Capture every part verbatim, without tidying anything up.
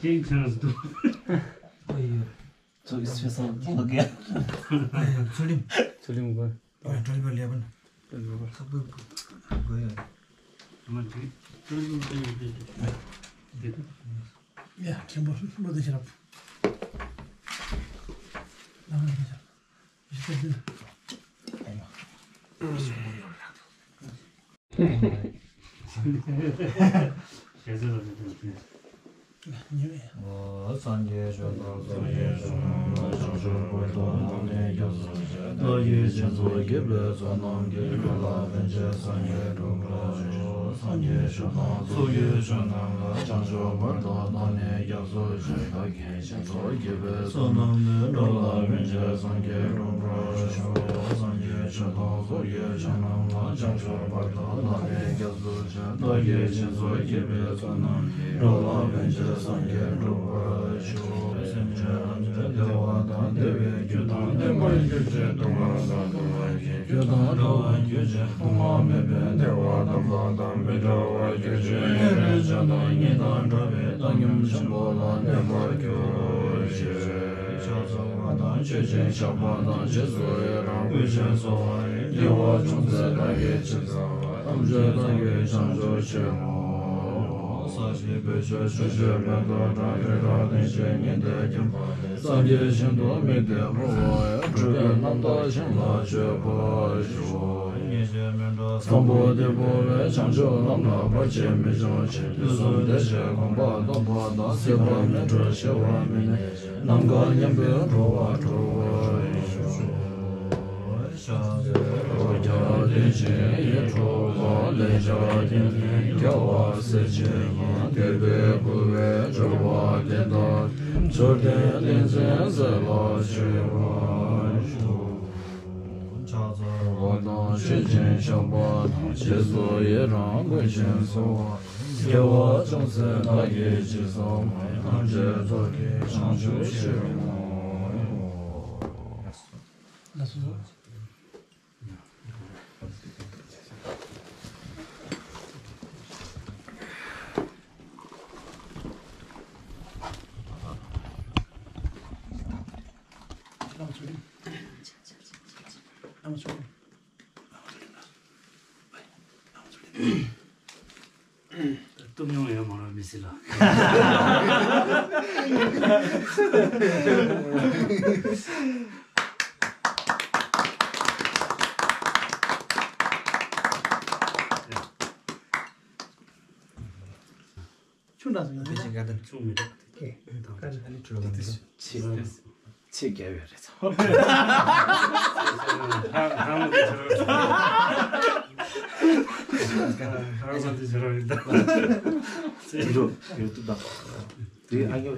ཅིག་ཆང་སུ། ཚུལ་ཁྲིམས། ཚུལ་ཁྲིམས་དགོས། ཨ་ཡ། ཚུལ་ཁྲིམས་དགོས། ཨ་ཡ། ཀྲོལ་པ་ལེབ་ན། ཀྲོལ་པ་ལེབ། ཁ་པོ་དགོས་ཡ། ཨ་མ་ཅིག་ཀྲོལ་པ་ལེབ་ན། ཡ། མཁན་པོ་བློ་བདེ་ཤེས་རབ། ལ་མ་བདེ་ཤེས་རབ། ཡ། ཨ་ཡ། སངས་རྒྱས་ཆོས་དང་ཚོགས་ཀྱི་མཆོག་རྣམས་ལ། བྱང་ཆུབ་བར་དུ་བདག་ནི་སྐྱབས་སུ་མཆི། བདག་གིས་སྦྱིན་སོགས་བགྱིས་པའི་བསོད་ནམས་ཀྱིས། འགྲོ་ལ་ཕན་ཕྱིར་སངས་རྒྱས་འགྲུབ་པར་ཤོག་སངས་རྒྱས་ཆོས་དང་ཚོགས་ཀྱི་མཆོག་རྣམས་ལ། བྱང་ཆུབ་བར་དུ་བདག་ནི་སྐྱབས་སུ་མཆི། བདག་གིས་སྦྱིན་སོགས་བགྱིས་པའི་བསོད་ནམས་ཀྱིས། འགྲོ་ལ་ཕན་ཕྱིར་སངས་རྒྱས་འགྲུབ་པར་ཤོག་སངས་རྒྱས་ཆོས་དང་ཚོགས་ཀྱི་མཆོག་རྣམས་ལ། བྱང་ཆུབ་བར་དུ་བདག་ནི་སྐྱབས་སུ་མཆི། བདག་གིས་སྦྱིན་སོགས་བགྱིས་པའི་བསོད་ནམས་ཀྱིས། འགྲོ་ལ་ཕན་ཕྱིར་སངས་རྒྱས་འགྲུབ་པར་ཤོག་སེམས་ཅན་ཐམས་ཅད་བདེ་བ་དང་བདེ་བའི་རྒྱུ་དང་ལྡན་པར་གྱུར་ཅིག་སྡུག་བསྔལ་དང་སྡུག་བསྔལ་གྱི་རྒྱུ་དང་བྲལ་བར་གྱུར་ཅིག་སྡུག་བསྔལ་མེད་པའི་བདེ་བ་དམ་པ་དང་མི་འབྲལ་བར་གྱུར་ཅིག་ཉེ་རིང་ཆགས་སྡང་གཉིས་དང་བྲལ་བའི་བཏང་སྙོམས་ཆེན་པོ་ལ་གནས་པར་གྱུར་ཅིག་ཕྱག་འཚལ་བ་དང་མཆོད་ཅིང་བཤགས་པ་དང་རྗེས་སུ་ཡི་རང་བསྐུལ་ཞིང་གསོལ་བ་ཡི། དགེ་བ་ཅུང་ཟད་བདག་གིས་ཅི་བསགས་པ། ཐམས་ཅད་བདག་གིས་བྱང་ཆུབ་ཕྱིར་བསྔོ། ས་གཞི་སྤོས་ཆུས་ཕྱུག་བྱས་མེ་ཏོག་དང་། སྤོས་དག་ལྡན་ཞིང་ཉི་ཟླས་ཁྱབ་པ་ལས། སངས་རྒྱས་ཞིང་དུ་དམིགས་ཏེ་འབུལ་བ་ཡི། འགྲོ་ཀུན་རྣམ་དག་ཞིང་ལ་སྤྱོད་པར་ཤོག་ཉེས་བྱས་མི་འགྲོ་བཟང་པོ་སྟེ། འབུལ་བའི་བྱང་ཆུབ་ལམ་ལ་བར་ཆད་མི་འབྱུང་ཞིང་། དུས་གསུམ་བདེ་གཤེགས་གོ་འཕང་ཐོབ་པ་དང་། སྲིད་པ་མི་འཁྲུགས་ཞི་བ་མི་གནས་ཤིང་། ནམ་མཁའ་མཉམ་པའི་འགྲོ་བ་སྒྲོལ་བར་ཤོག་ཕྱག་འཚལ་ལོ་བརྒྱ་བདེ་ཆེན་ཡིད་འཕྲོག་པ། ལན་ཆགས་སྐྱེ་མེད་རྒྱལ་བ་སྲས་ཆེན་པོ། འདོད་པས་བསྐུལ་བའི་སྤྱོད་པ་དེ་དག་འབྱོར་ལྡན་ཏིང་འཛིན་སྲས་ལ་སྤྱོད་པར་ཤོག་ཕྱག་འཚལ་བ་དང་མཆོད་ཅིང་བཤགས་པ་དང་། རྗེས་སུ་ཡི་རང་བསྐུལ་ཞིང་གསོལ་བ། དགེ་བ་ཅུང་ཟད་བདག་གིས་ཅི་བསགས་པ། ཐམས་ཅད་རྫོགས་བགྱིས་བྱང་ཆུབ་ཕྱིར་བསྔོ། ལགས་སོ། སྟོབས་ཉུང་ཡོད་མ་རེད་མི་སྲིད་ལ། ཆུ་འདྲ་ཟིག་ཡོད་ཆུ་མི་འདྲ། ཆེ་རྒྱ་ཡོད་རེད་ཚོ། ཧ་ར་མ་དེ་ཟེར་བ་ཡིན་ད། ཡོད་འདུག་ཡོད་འདུག་ད། དེ་ཨ་ཉོ།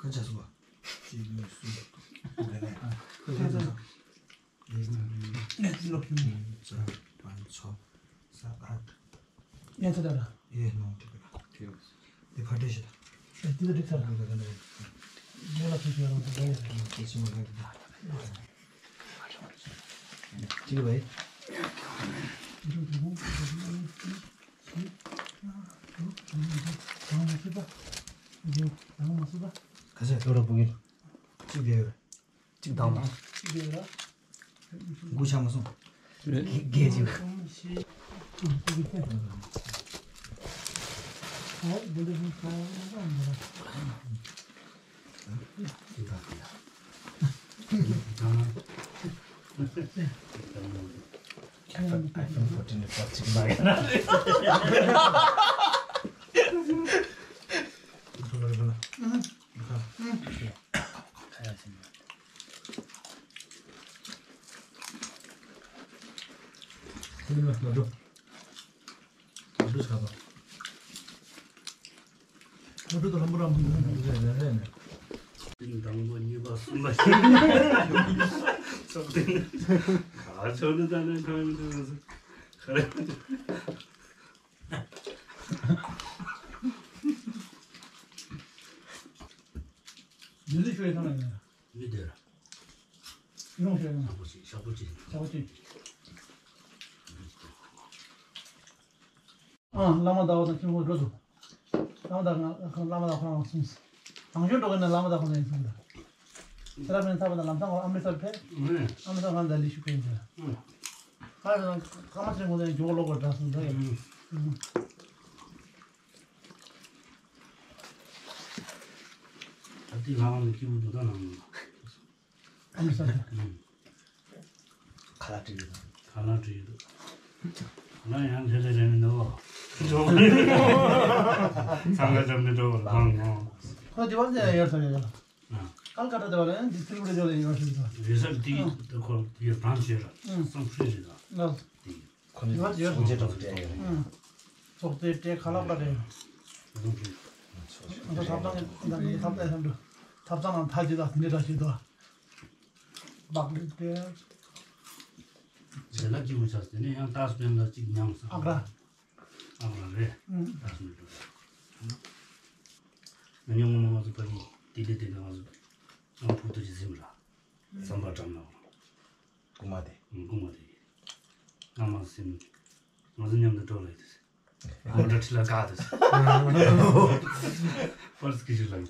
ཁ་ཆ་སོ། གཅིག་གཉིས་གསུམ། དེ་ནས་ཁ་ཆ་སོ། གཉིས་གཉིས་གཉིས་གཉིས། ཨེ་ནོ་ཏི་ཀ་ལ། དེ་ཕ་ཏི་ཤི་ད། ཨེ་དེ་ད་ཏི་ཀ་ལ། དེ་ལ་ཁྱེད་ཀྱི་རང་དེ་ལ་ཡོད། དེ་ཅི་མ་ལ་ཡོད། ཅི་བས། ཁ་ཤས་ལོ་ར་བུ་གི་གཅིག་དེ་ཡོད། གཅིག་དང་མ། དགུ་ཆ་མ་སོང་། རྒས་ཅིག iPhone fourteen ལ་པར་གཅིག་མ་ཡིན་ན། དང་པོ་གཉིས་པ་གསུམ་པ་བཞི་པ་ཚོགས་ཏེ་ག་ཚོད་ནི་ད་ནི་གང་ཡིན་དུ་ཁ་རེ། འདི་ནི་ཤོད་ཡ་ཐང་ཡིན། མི་དེར། ཡོང་ཤོད་ཡ། ཤག་པོ་ཅིག་ཤག་པོ་ཅིག་ཤག་པོ་ཅིག་ཨ། བླ་མ་ཟླ་བ་དང་ཁྱིམ་ཁོང་འགྲོ་འདུག་བླ་མ་ཟླ་བ་བླ་མ་ཟླ་བ་ཁོ་རང་གསུངས། དང་ཞོ་འགྲོ་གི་ན་བླ་མ་ཟླ་བ་ཁོ་རང་གསུངས་ད། སེ་ར་བྱེས་ནས་ཐར་པ་དང་ལམ་སང་ཁོ་ཨ་མི་སར་ཕེབས། ཨ་མི་སར་ཁང་ད་ལི་ཤུ་ཕེབས་འདུག་ཁ་ཁ་མ་ཆེན་ཁོང་ཚོ་ཡང་ཇོ་བོ་ལོག་པར་གྲགས་སོང་ད་ཡ། ད་ལྟའི་ལྷ་ཁང་གི་སྐྱེས་བུ་དུ་ད་ནང་ནང་། ཨ་མི་ས་རེད། ཁ་ལག་བྲིས་ཡོད། ཁ་ལག་བྲིས་ཡོད། ཁ་ལག་ཡང་ལྷེ་ལྷེ་རེད་མི་འདུག་འགྲོ་བ་རེད། འཚང་ཁ་འཇམ་ནས་འགྲོ་བ་ལང་ངོ་། ཁོ་དེ་བར་ནས་ཡར་སོང་ཡོད། ཨ། ཀལ་ཀ་ཏ་དེ་བར་ནས་འདི་ཐིར་པུ་ར་ཇོ་ལ་ཡོད་ཤིག་ད། རེས་གཟའ་དེ་ཁོ་ཡོད་དང་བྱས་ར་སང་ཕྲུག་རེད་ད། ལགས། དེ། ཁོ་ཚོས་ཚོགས་མཇལ་འགྲོ་སྤྲད་ཡོད་རེད། ཚོགས་དེ་སྤྲད་ཁ་ལག་པ་རེད། ང་ཚོ་ཐབ་ཚང་ཐབ་ཚང་ཐབ་ཚང་ནང་ཐག་ཅིག་དང་དེ་འདྲ་འདྲ་ཞིག་འདུག་སྦག་ལེབ་དེ། ཞལ་ལག་སྐྱིད་པོ་ཆགས་དེ་ནས་ཡང་ཏཱས་པན་ལ་གཅིག་མཉམ་ས། ཨག་ར། ཨག་ར་རེད། ཏཱས་མེ་ཏོ། ང་ཉོ་ངོ་མ་ང་ཚོ་ཕ་གི་དེ་དེ་དེ་ནས་ང་ཚོ་ཨང་ཕུག་ཏུ་ཅི་ཟིན་ར། ཙམ་པ་འགྲམ་ན། རྐུན་མ་དེ། རྐུན་མ་དེ། ང་མ་སེམས། ང་ཚོ་མཉམ་དུ་འགྲོ་ལ་ཡིན་དུས། ཨོ་ཌར་ཁྲི་ལ་བཀག་དུས། ཕར་སི་ཀི་ཞིག་ལ་ཡིན་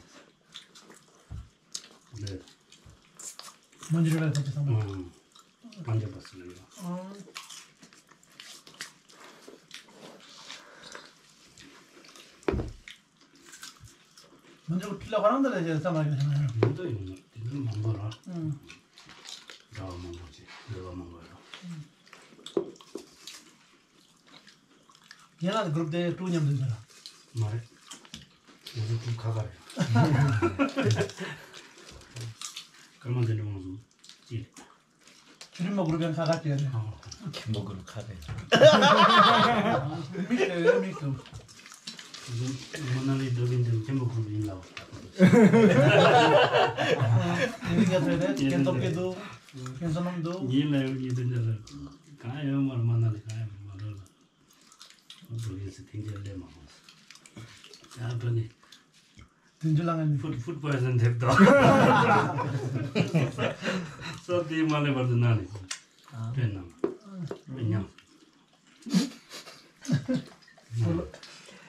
དུས། ལེ། མ་འཇིགས་ར་ཐག་ཆོད་ཚང་མ། ཨང་། མ་འཇིགས་པ་སུ་ལ་ཡོད། ཨང་། མི་འདུག་ཁྲི་ལ་ཁོ་རང་འདི་ལ་བྱས་ཙམ་མ་ཡོང་ན། མི་འདུག་ཡོང་ན་དེ་འདྲ་མང་པོ་ར། ཨང་། འདྲ་བ་མང་པོ་ཅིག་འདྲ་བ་མང་པོ་ར། ཨང་། ངེད་ལ་གུ་རུབ་དེ་ཀྲུའུ་མཉམ་དུ་ཡོད་ར། མ་རེད། ང་ཚོ་ཀྲུའུ་ཁ་ཁ་རེད། སྐར་མ་དེ་འདྲ་མང་སོང་ཅི་རེད། ཆུ་རིན་མ་གུ་རུབ་ཡང་ཁ་ཁ་ཅི་རེད། ཨང་། མཁན་པོ་ཀུན་ཁ་རེད། མི་ཤེས་མི་ཤེས། མ་ན་ལི་འགྲོ་མཁན་དེ་མཁན་པོ་ཀུན་ཡིན་ལ། ཡིན་ཡ་ཚོད་རེད། རྒན་སྟོབས་སྐྱེ་འདུག་རྒན་བསོད་ནམས་འདུག་ངའི་ལ་ཡོད་ཉིད་དེ་འདྲ་རེད། གང་ཡོད་མ་རེད། མ་ན་ལི་གང་ཡོད་མ་རེད་ལ། འགྲོ་མཁན་ཟེར་ཐེངས་རྒྱལ་ལས་མ་ཧོ། ཡ་འགྲོ་ནི། དུན་ཅུ་ལ་ང་ནི། ཕུད་ཕུད་པོ་ཡ་ཟན་ཐེབས་དོ། ས་དེའི་མ་ལེ་བར་དུ་ན་ནི། དཔེ་ནང་། དཔེ་ཉམས།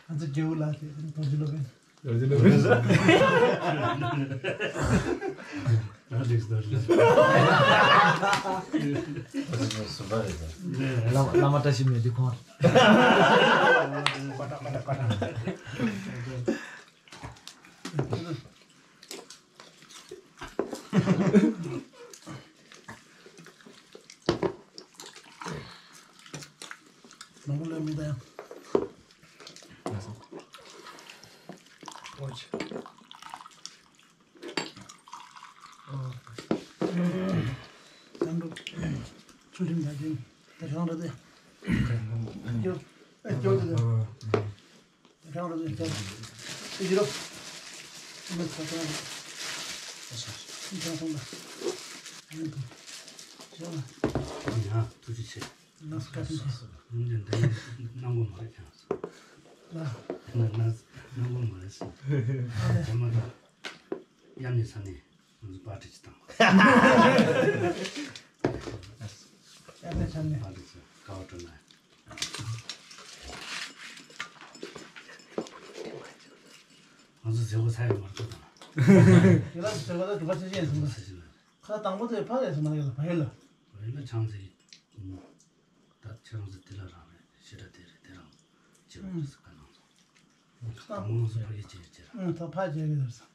ཨ་ཙི་རྒྱལ་བོ་ལ་དེ་དོ་ཅི་ལོ་བེ། དོ་ཅི་ལོ་བེ། ད་ལིགས་དོ་ལིགས། བླ་མ་བཀྲ་ཤིས་མེད་དུས་ཁོང་། མང་པོ་ལས་མི་ད་ཡང་། ཨོ་ཆེ། ཨོ། ཚང་འགྲོ། ཚུལ་ཁྲིམས་ད་ཅན། ད་རང་རེད་དེ། སྐྱོ། ཨེ་སྐྱོ་དེ། རང་རང་རེད་ཅག་ཨེ་ཇི་རོ། མི་ཚ་ཚ་རེད། ཨེ་ཤ། མི་ཚ་ཚ་ལ། ཨེ་འདུག་ཞོག་ལ། ཡ་ཐུགས་རྗེ་ཆེ། ལགས་སོ་བཀའ་དྲིན་ཆེ། ཡིན་ཀྱང་འདི་ནི་གནང་དགོས་མ་རེད་ཀྱང་། ལ། ན་ན་གནང་དགོས་མ་རེད་ཟེར། རྗེས་མ་ད། ཡ་ནི་ས་ནི། ང་ཚོ་པར་ཊི་ཅིག་བཏང་བ། ཡ་ནི་ས་ནི། པར་ཊི་ཅིག་དཀའ་བ་སྤྲོད་ན། ང་ཚོ་མཛད་སྒོ་ཚར་ཡོད་མ་རེད་ད། ཡ་ལ་མཛད་སྒོ་ད་སྒྲུབ་པ་ཆེ་ཆེ་ཡིན་སོང་ད། ཁ་དང་པོ་དེ་ཕ་ལས་སོང་མ་ཡོད་ལ་བ་ཡོད་ལ། བ་ཡོད་ལ་ཆང་ཚེ་ཡིན། ད་ཁྱེད་རང་ཚོ་དེ་ལ་རག་རེད། ཞེ་དྲག་དེ་རེད། དེ་རང་བྱེད་པ་རེད་ཟེར་བཀའ་གནང་སོང་། ད་མོ་ང་ཚོ་ཕ་གི་བྱེད་ཀྱི་ར། ཨང་ད་ཕ་བྱེད་ཀྱི་རེད་ཟེར།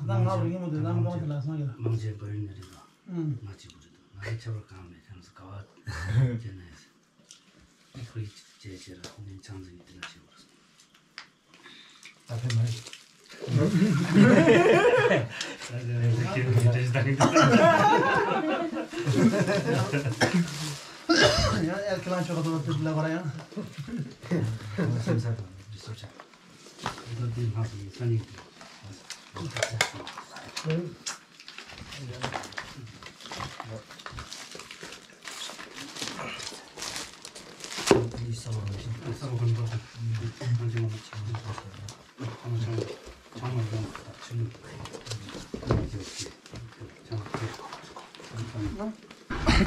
ད་ང་རུ་ཡིན་མོ་དེ་ལམ་ཀོང་དེ་ལ་སོང་ཡོད། མང་ཆེ་བ་ཡོད་ནི་རེད་ད། ང་གཅིག་པུ་རེད་ད། ང་ལ་ཁྱད་པར་གང་མེད། ཁྱེད་ཚོ་ག་བ་བྱེད་ན་ཡིན་ཟེར། ཕ་གི་བྱེད་ཀྱི་ར། ནས་ཆང་ཚེ་ཡིན་དེ་ལ་བྱེད་པ་རེད། ད་ཕན་མ་རེད། ཡང་ཨེ་ཁི་ལང་ཆོག་ག་དོ་དུ་ལ་བར་ཡང་། སེམས་ས་དང་རི་སོ་ཆ། ད་དེ་ལྷག་ཏུ་ས་ནི།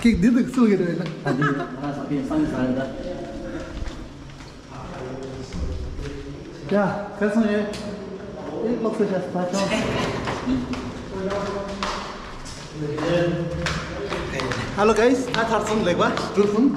ཁྱེད་འདི་དུ་སུ་གི་རེད་ན། ཡ། ག་སོང་ཡོད། ཨེ་ལོག་སེ་བྱ་ས་ཆོག Hello guys, ད་ཐར་སོང་ལེགས་པ་འགྲུབ་སོང་།